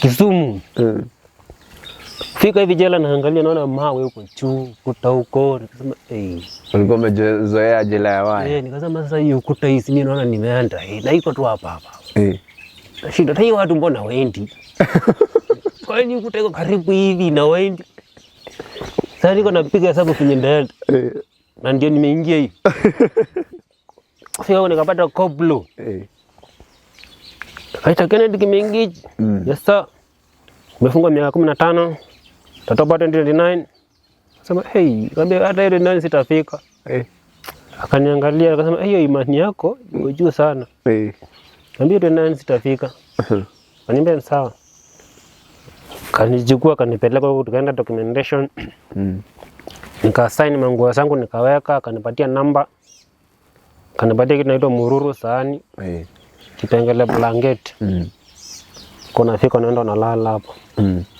Kisumu. Fika hivi jela naangalia, naona mawe huko juu, ukuta huko, nikasema eh. Ulikuwa umezoea jela ya waya. Eh, nikasema sasa hii ukuta hii si mimi naona nimeenda eh, na iko tu hapa hapa. Nashinda hata hii watu mbona wendi? Kwani ukuta iko karibu hivi na wendi? Sasa niko napiga hesabu kwenye ndaenda. Na ndio nimeingia hivi. Fika huko nikapata koblo. Kaita Kennedy Kimengich. Yes sir. Umefungwa miaka 15. Tatoba 2029. Sema hey, kaambia hata ile nani sitafika. Akaniangalia akasema hiyo imani yako iko juu sana. Kaambia 29 sitafika. Akaniambia ni sawa. Kanichukua kanipeleka huko, tukaenda documentation. Nika sign manguo zangu nikaweka, akanipatia namba. Akanipatia kitu inaitwa mururu sahani, kipengele blanketi. Kuna fika naenda nalala hapo.